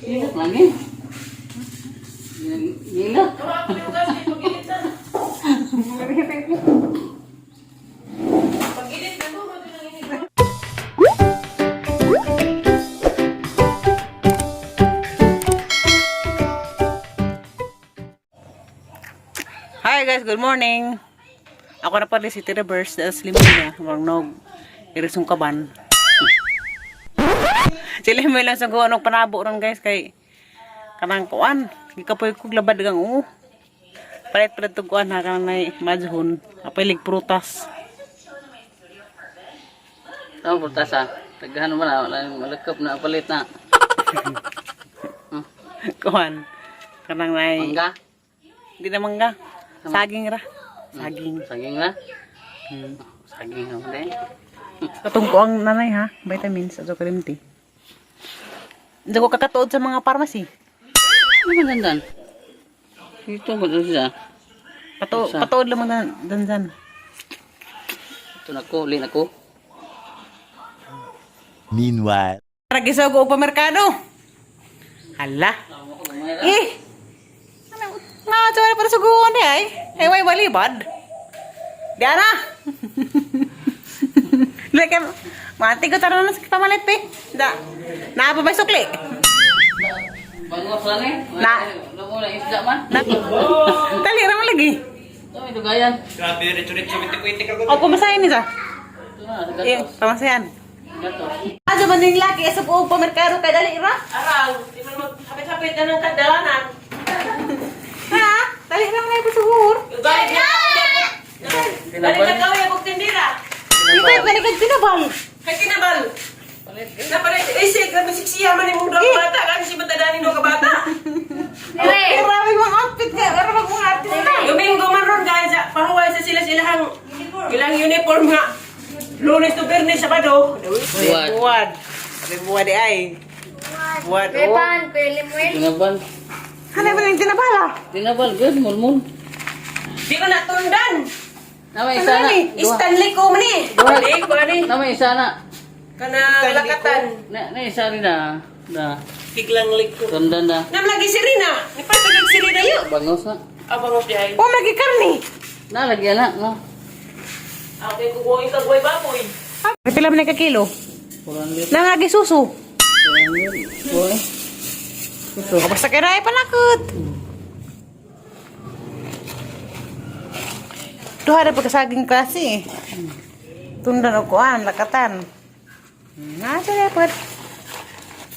Ilak lagi. Gila. Hi guys, good morning. Ako na pala si Tira Burst, dahil slim niya, marnog, irisong kaban. Sila may lang sa gawa ng panabo ron guys, kay kanang kuan, gikapoy ko labad gang oo. Palit palit tug kuan ha, kanang nay majhon, apilig prutas. Tama prutas ah. Tagahan mo na, wala yung malakap na palit na. Kuan, kanang nay, Mangga. di na mangga, saging ra. Saging. Saging na. Saging na din. Katong kuang nanay ha, vitamins at cream tea. Hindi ko kakatuod sa mga pharmacy. Ano ba dandan? Ito ba doon siya? Patuod lang mga dandan. Ito na ko, uli na ko. Meanwhile. Ragisaw ko pa merkado. Hala. Eh. Ano? Nga, tsura para suguan di ay. Ay, way balibad. Diana. Leke, mati ko tara na sa pamalit pe. Da. Naa pa ba sukli? Bangos lang eh. Na. Wala mo na isda man. Na. Dali ra man lagi. Ito, ito gayan. O pamasahin ni sa. Ito na, sa Eh, gatos. pamasayan. Gatos. Ajo man ning laki sa buong pamerkado kay dali ra. Arang, di man maghapit-hapit na ng kadalanan. Ha? Dali ra man ay pasugur. Balik na Balik na kaway akong tindira. Ikaw balik kag tinabal. Kay kinabal. Napalit, eh siya, grabe siksiya man imong duha ka bata. Kasi si Batadani duha ka bata. Grabe mga outfit nga, grabe mga artista. Domingo man ron guys, pahuway sa sila silahang ilang uniform nga. Lunes to Biyernes, Sabado. Buwad. Buwad. Sabi buwad di ay. Buwad. Oh. Tinabal. Hanay ba nang tinabala? Tinabal, good. Mulmul. Di ko natundan. Nama isa na. Duha. Stanley ko man eh. Di ko ani. Nama isa na. Kana lakatan. Na, na isa rin na. Na. Biglang liko. Tundan na. Nam lagi si Rina. Ni patagig si Rina yun. Bangos na. Abang of di ay. Oh, lagi karni. Na, lagyan na. No. Okay, kukuha yung kagway baboy. Pila man ka kilo? 400. Nang lagi suso. 400. Boy. Suso. Basta kay ray panakot. Duha ra pagkasaging klase. Tundan og kuan, lakatan. Na sa dapat.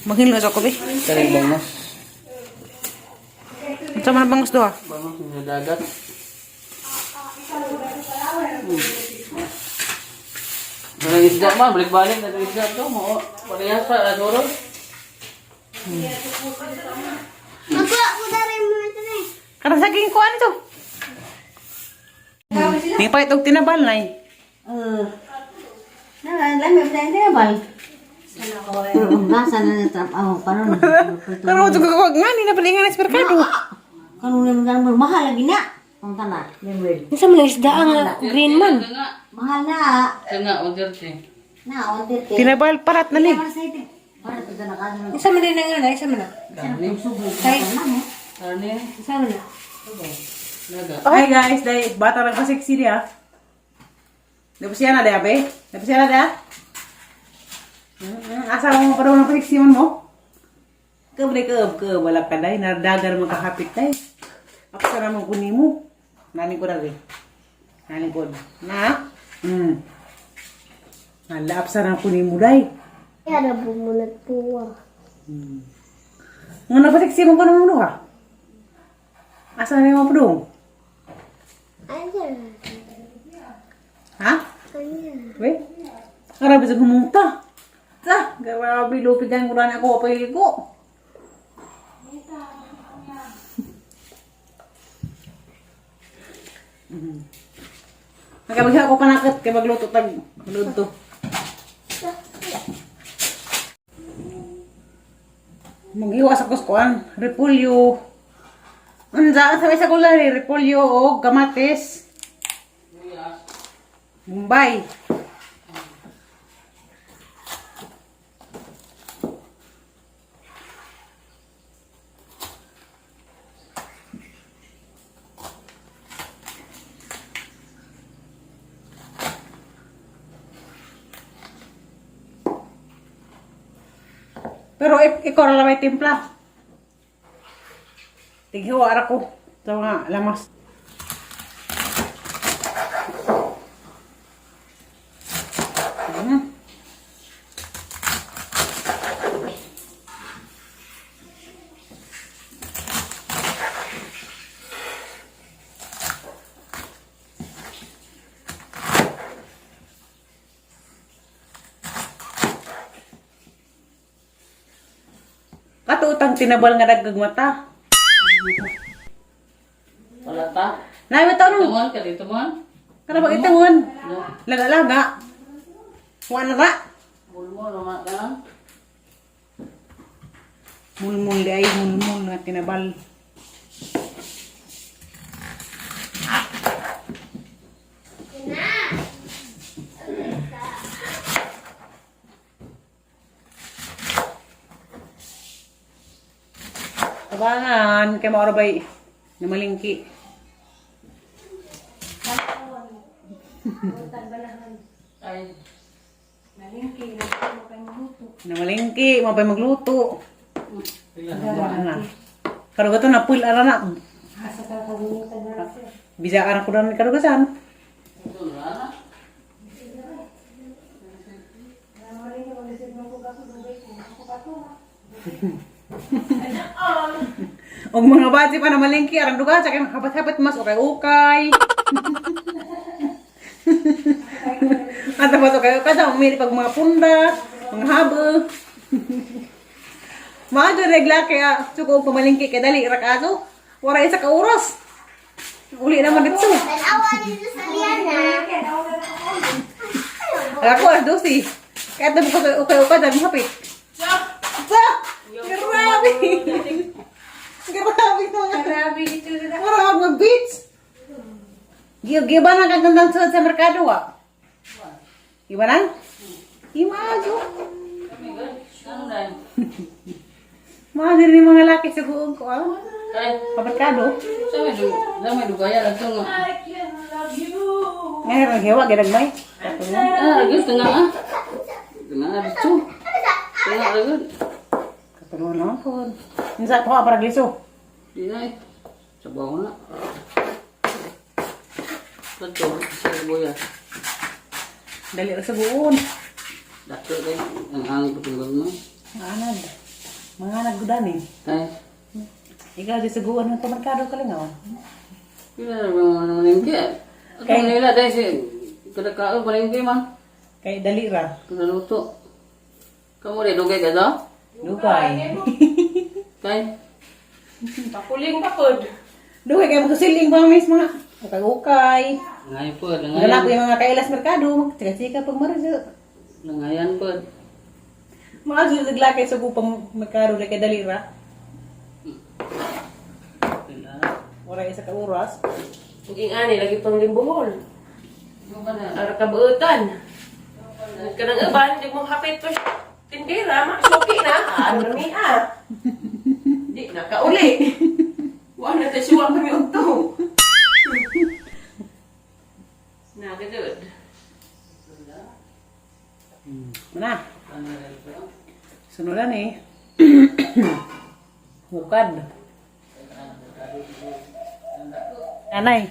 Maghilo sa ko be. Kari bangos. Unsa man ang bangos duha? Bangos sa dagat. Walang isda man, balik-balik na isda to. Mo, parehas pa, asuro. Karang saging kuan to. Ni pa itog tinabal nay. Nasa na trabaho karon. Pero ko ko nga ni napalingan sa merkado. Karon na mahal lagi na. Ang tanan. Unsa man ang isda ang green man? Mahal na. Ito nga, 130. Na on dirty. Tinabal parat na ni. Para to na karon. Unsa man din ang ano, unsa man na? Karne. Kay Karne. unsa man na? Dagat. Hi guys, dahil bata lang pa sexy niya. Di ba siya na daya, be? Di ba siya na daya? Asa mo pa daw ng pasiksi man mo? Kab na kab, kab, wala ka day. Nardagan mo kahapit day. Ako sa naman kunin mo. Naning ko na rin. Naning ko. Na? Hala, apsa na kunin mo day. Yara bumunat puwa. Nga na pasiksi mo ko naman ha? Asa na mo pa dong? Ayan. Ha? Ayan. We? Grabe sa gumunta. Ta, grabe lupigan ko na ako pa ko. Nagabagha ako panakot kay magluto tag luto. Magiwas ako sa kuan, repolyo. Unsa sa sa gulay, repolyo o kamatis. Mumbai. Pero ikaw ra lang may timpla. Tighiwa ra ko sa mga lamas. Katuutang tinabal nga dagkag mata. Wala ta. Nabi to no. Tuman ka dito man. Kana ba itangon? No. Laga-laga. Wa na ra. Bulmo naman ka. Mulmul di ay mulmul nga tinabal. Abangan kay maoro bay namalingki. Ay, Namalingki, mabay magluto. Wala na. Karugato na pul ara na. Bisa ara ko dan karugasan. ito na. Og mga bati pa na malingki arang duga sa kay hapat-hapat mas okay ukay. At mas okay ukay sa umili pag mga punda, mga habo. Maadyo regla kaya suko og pamalingki kay dali ra kaayo. Wala isa ka oras. Uli naman dito. Tanawa dito sa Liana. Ala ko alas 12. Kaya tabi ko ukay ukay dami hapit. Sa! Grabe! Grabe mga. Grabe dito na. Mura mag mag-beach. Giba na kang gandang sa merkado wa. Iba na? Imago. Kami gan. Ano na? Mga din yung mga laki sa buong ko ah. Ay, Pamerkado. sa may du, sa may dugaya lang ito nga. I can love you. Ngayon ang hiwa ginagmay. Ah, gusto nga ah. Nga dito. Nga agad. Katulungan naman po. Unsa ko para giso. Di na eh. Sabaw na. Kato, sa buya. Dali ra sa buon. Dato kay ang hangin patunggal mo. Mga Mga anag gudan eh. Ay, Ikaw di sa buon ng pamerkado ka lang oh. pila na ba mga malingki? At Kay- nila dahil si kada kao malingki man. Kay dali ra. Kada luto. Kamu rin dugay ka daw? Dugay. Kay, Pakuling pakod. Dugay kay magsusiling pa mis mga ukay-ukay. ngay po, Wala ko langayan. yung mga kailas merkado, chika-chika pag mariso. Langayan po. Mga susigla kay sugo pang merkado na kay dali ra. Wala isa ka oras. Uging ani lagi pang limbuhol. Ara ka buutan. Kanang uban di mo hapit pa siya. Tindira, masuki na. Ano na miha. Di na kauli. Wala na tayo siwa kami ugto. Na gadud. Mana? Sunulan eh. Hukad. Anay.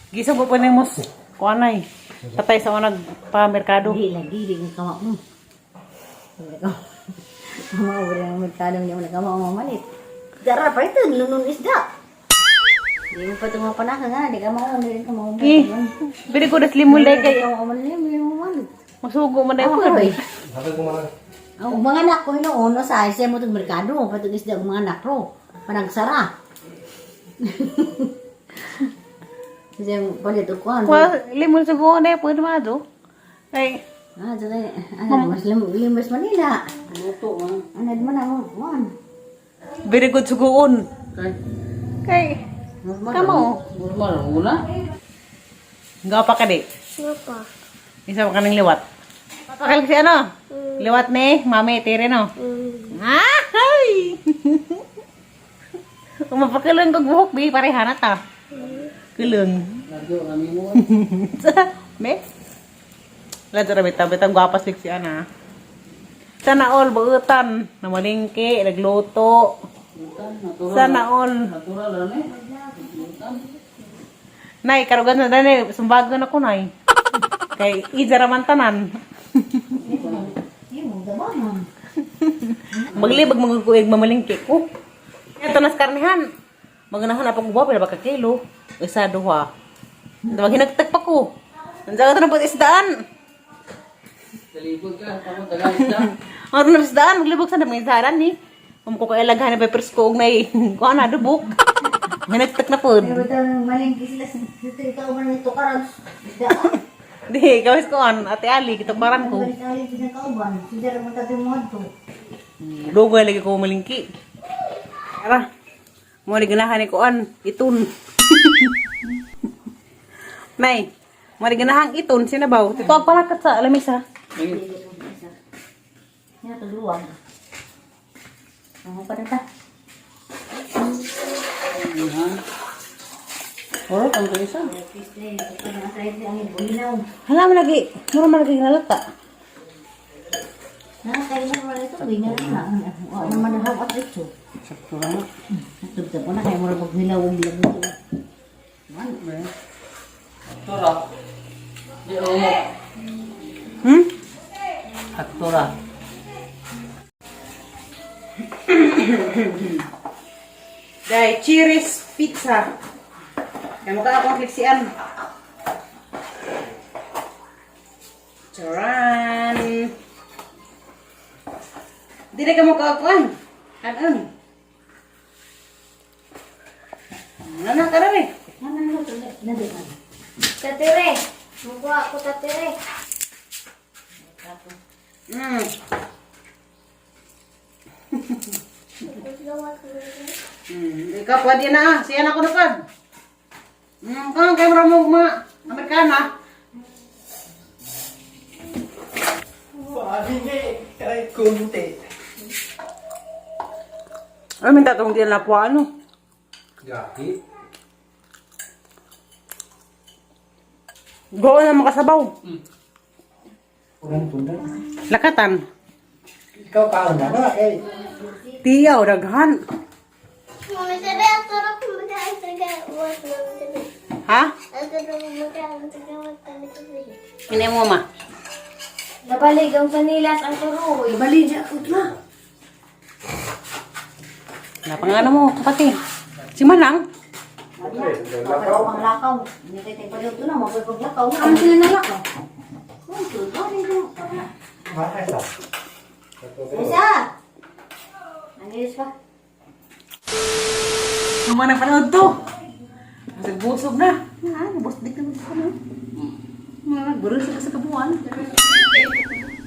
Gisog ko pa ni mos. Kuanay. Tatay sa unag pa merkado. Di lagi di ka kama mo. Hindi ka. Kama mo ang merkado hindi mo na kama mo malit. Dara pa ito lunun isda. Di mo pa ito mapanaka nga, di ka mao, di ka mao. Eh, bili ko das limol day kay Di ka mao, di mo malit. masugo man day Ako po. eh. Ang mga anak ko noon, sa ay mo itong merkado, patong isda ang mga anak ro. Panagsara. Kasi palit ko ano. Kwa limol sugo na po mado. Ay, Ah, dyan ano, mas limas Manila. Luto man. Ano mo na mo, one. very good sugoon. Kay, Kay normal. Kamo. Normal una. Gapa ka di. Ngapa? Isa pa ka ng liwat. Papakal si ano? Liwat ni, mami, tire no. Ah, hay! Kung mapakulong kog buhok, bi, pareha na ta. Kulong. Lagyo kami mo. Me? Wala dyan, bitaw, bitaw, gwapas si ana. Sana all buutan, namalingki, nagluto. Sana all. Natural lang eh. Nay, karugan na dani, sumbagon ako nay. Kay iza raman tanan. Yung mga man. Maglibag mga mamalingki ko. Ito nas karnihan. Maganahan pa ko ba pila ba ka kilo? Isa duha. Dawag hinagtag pa ko. Nandiyan ka na po isdaan. Talibog ka, tamo taga isda. Ang na isdaan, maglibog sa mga isdaan ni. Kung ko kailaghan na peppers ko og nay kuan na dubok. Hinagtag na pod. Pero ito, malingki sila. Dito ikaw man ito karan. Isda. Di, gawis ko an, Ate Ali, kitubaran ko. Balik tayo sa kauban. Sila ra man tabi mo to. Dugay lagi ko malingki. Tara. Mo ni ganahan ni kuan, itun. Nay, mo ni ganahang itun sinabaw. Tituag palakat sa lamesa. Yan tuluan. Ang pa ta. Oro ang isa. Hala mo lagi, mura man lagi nalata. Nakakain mo ito, ganyan na. Wala naman na hawak ito. Sakto lang. Tugtog ko na kaya mura maghilaw ang bilang ito. Sakto ra. Di umo. Hmm? Sakto ra. Dai, Cheers Pizza. Kaya mukha akong kliksian. Charan! Di na ka mukha akuan. Anon. Ano na, tara rin. Ano na ito? Nandito. Tatire. Mukha ako tatire. Ikaw, pwede na ah. Siya na ako na pad. Kang kay mo mga Amerikana. Ay, minta tong di na po ano. Gaki. Go na makasabaw. Lakatan. Ikaw kaon na ba? Eh, Tiyaw, daghan. Mama sabi, ato na kumakain sa gawas. Mama sabi, Ha? ato na kumakain sa gawas. Mama sabi. Hindi mo ma. Nabalig ang panilas ang turoy. Nabalig ako na. Napangano mo, kapatid. Si Manang. Lakaw ang lakaw. Hindi kayo tayo paluto na, mapapaglakaw. Ano sila nalakaw? makasa. Isa! Nangilis pa. Ang mga napanood to. Masag busog na. Ah, nabusdik na ko na. Mga nagburusok ka sa kabuan.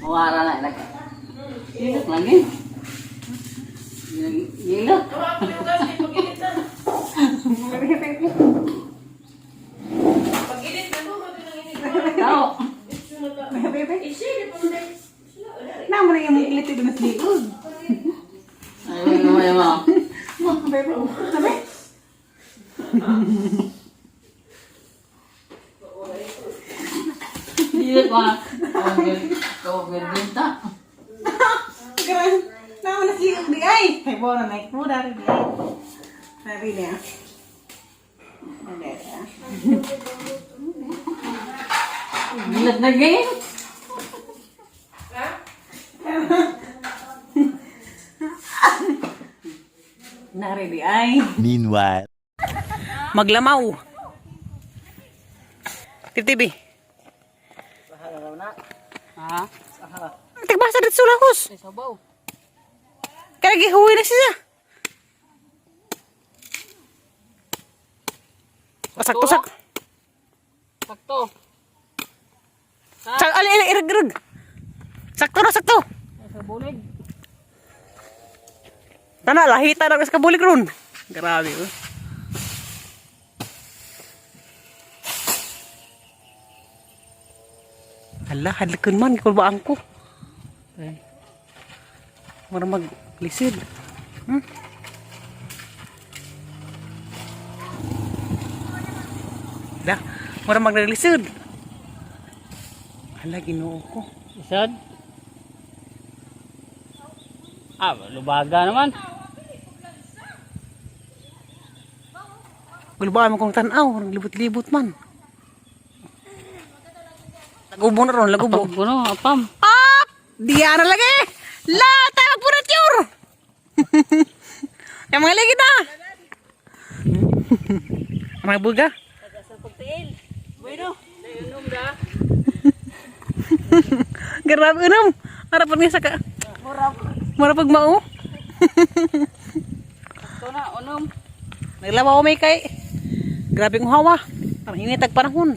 Mawara na ilag. Ilak lagi. Ilak. Tama, pinugas, pag-init na. Pag-init na mo, matinang init. Tao. Isi, di pa mo Na mo na yung ilit ito na sliog. Ay, mo mo. Bebe, sabi. Ilak ma. Kau berdinta. Gran, na mo na sliog di ay. Ay, bona na mo dari di ay. Sabi niya. Ano Ilak na gay. Nari di ay. Meanwhile. Maglamaw. Titibi. Ha? Tigbasa dito sulahos. Ay, sabaw. Kaya gihuwi na siya. Pasak-pasak. Sakto. Sak ali ali irag irag. Sakto na sakto. Sa bulig. Tana lahita na sa kabulig ron. Grabe oh. Hala, hadlokon man kulbaan ko. Ay. Mura maglisid. Dah, mura maglisod. Hala, Ginoo ko. Isad. Ah, lubaga naman. Gulbaan mo kong tanaw, naglibot-libot man. Lagubo na ron, lagubo. Apam kuno, apam. Up! Diya na lagi! La, tayo magpunat yur! Yung mga lagi na! Mga buga? Bueno, inom da. Grabe unom. Harapan nga sa ka. Mura pag mao. Ito na, unom. Naglabaw ko may kay. Grabe ng hawa. Parang init ang panahon.